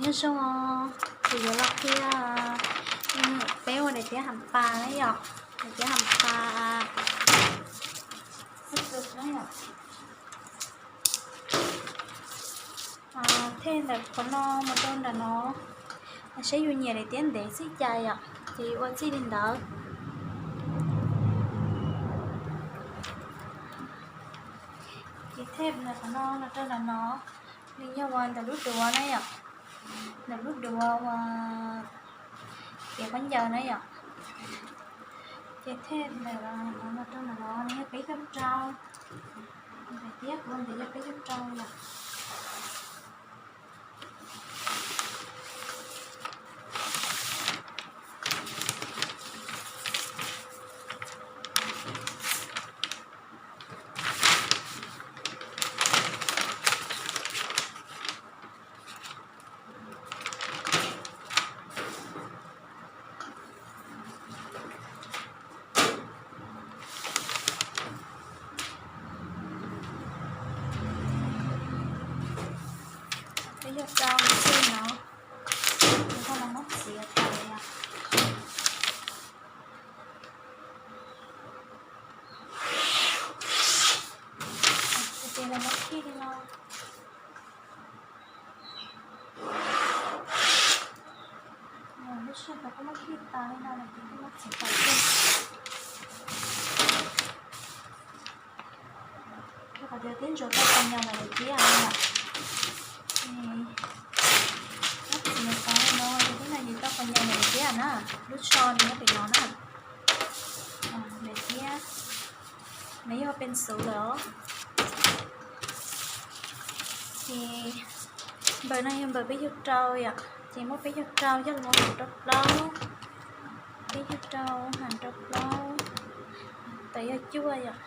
Nyob zoo, kuv yuav los qhia peb ua daim tiab ham pas na yom, daim tiab ham pas na yom. Thej ntawm qhov no mus rau nram no, saib yus nyiam daim tiab ntev txij cas yom, ces ua txij li ntawd. Ces thej ntawm qhov no los rau nram no, nws yog uas ntawm lub duav na yom, ntawm lub duav uas kev khaub ncaws na yom. Ces thej ntawm no los rau nram no nws yog peb caug rau, daim tiab kuv ntawm yog peb caug rau yom. Peb caug rau xwb no, nws ho los muab txiav tawm yom. Ces los muab khij li no. Lub sij hawm kuv muab khij tas li no lawm ces kuv muab txiav tawm xwb. Rau qhov tias twb ntsuas tau qhov nyuag ntawm daim tiab no yom. Muab txiav tas li no ces twb no ces tau qhov nyuag ntawm daim tiab na. Lub tsho nws nyob pem no na. Daim tiab, nws yog peev xwm lawm os. Ces npawm no yog npawm peb caug rau yom, ces muab peb caug rau coj los mus ham rau plaub, peb caug rau ham rau plaub, tawm yog cuaj yom.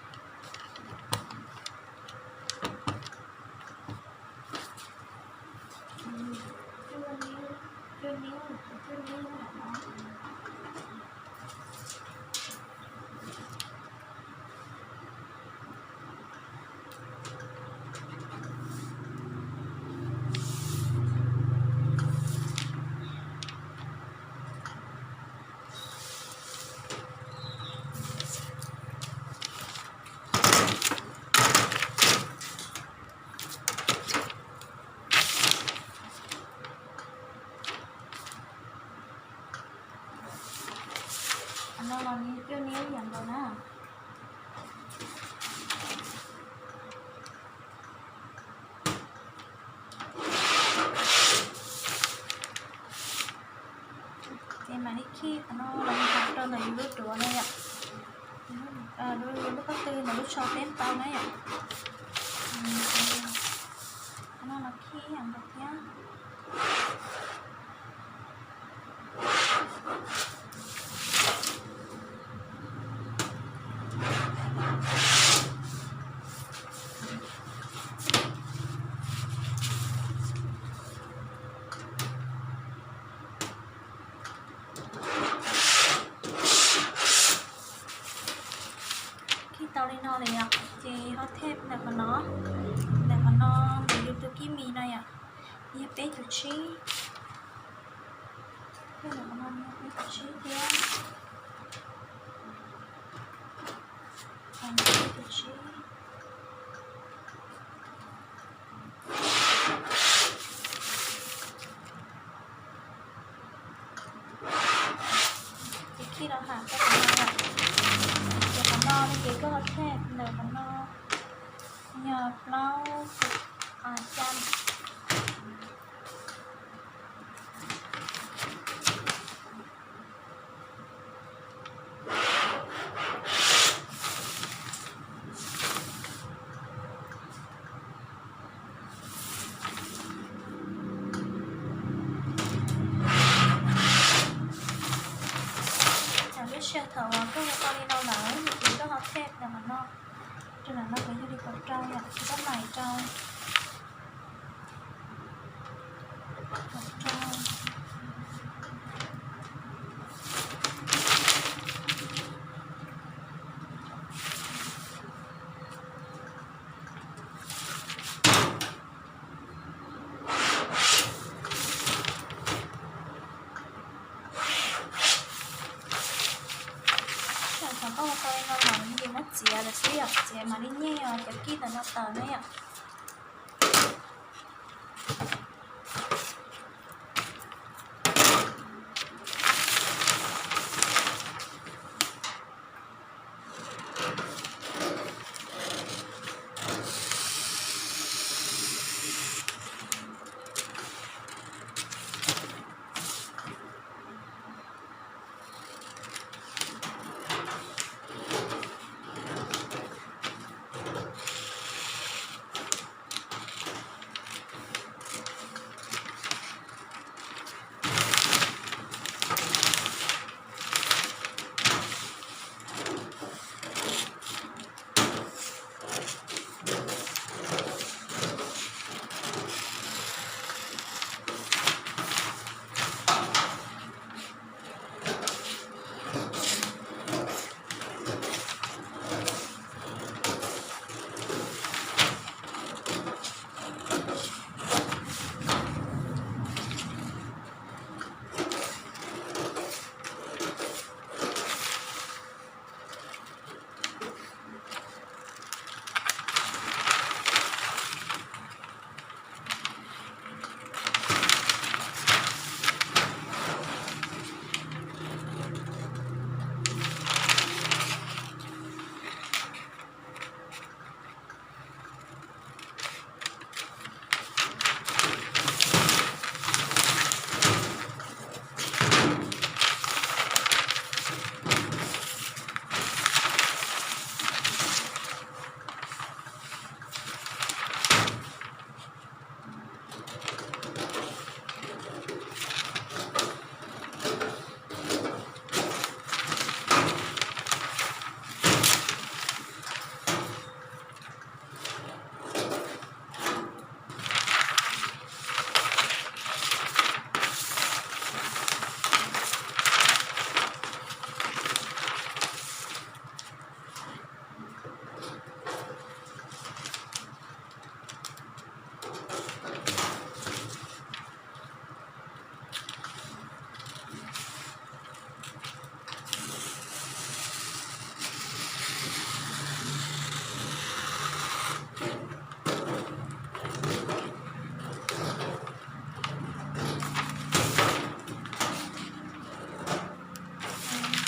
Qhov no los nws cuaj niv ib yam nkaus na. Ces mam li khij qhov no los mus rau ntawm yus lub duav na yom. Yus lub pob tw ntawm lub tsho peb tau na yom. Qhov no los khij ib yam nkaus thiab. Khij tau li no lawm yom, ces ho thej ntawm qhov no, ntawm qhov no ntawm yus tus kib mis no yom, yog peb caug tsib, thej ntawm qhov no yog peb caug tsib thiab, peb caug tsib. Ces khij los ham rau qhov no yom. Ces qhov no no ces koj ho thej ntawm qhov no yog plaub caug xya. Lub sij hawm thaum uas koj ua tau li no lawm ces koj ho thej ntawm qhov no, rau ntawm no ces yog li kaum rau yom, ces koj mais rau kaum rau. txiav lawm xwb yom, txiav mam li nyij cov kij ntawm no tawm na yom.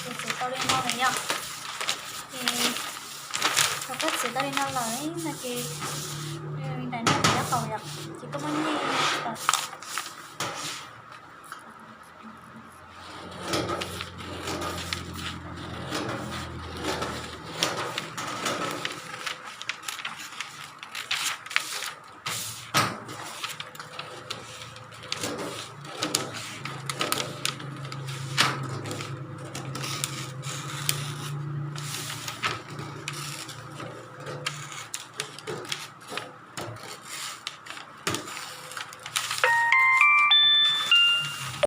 Ces txiav tau li no lawm yom. Ces thaum koj txiav tau li no lawm no ces li ntawm no ces nyob qaum yom, ces koj muab nyij tawm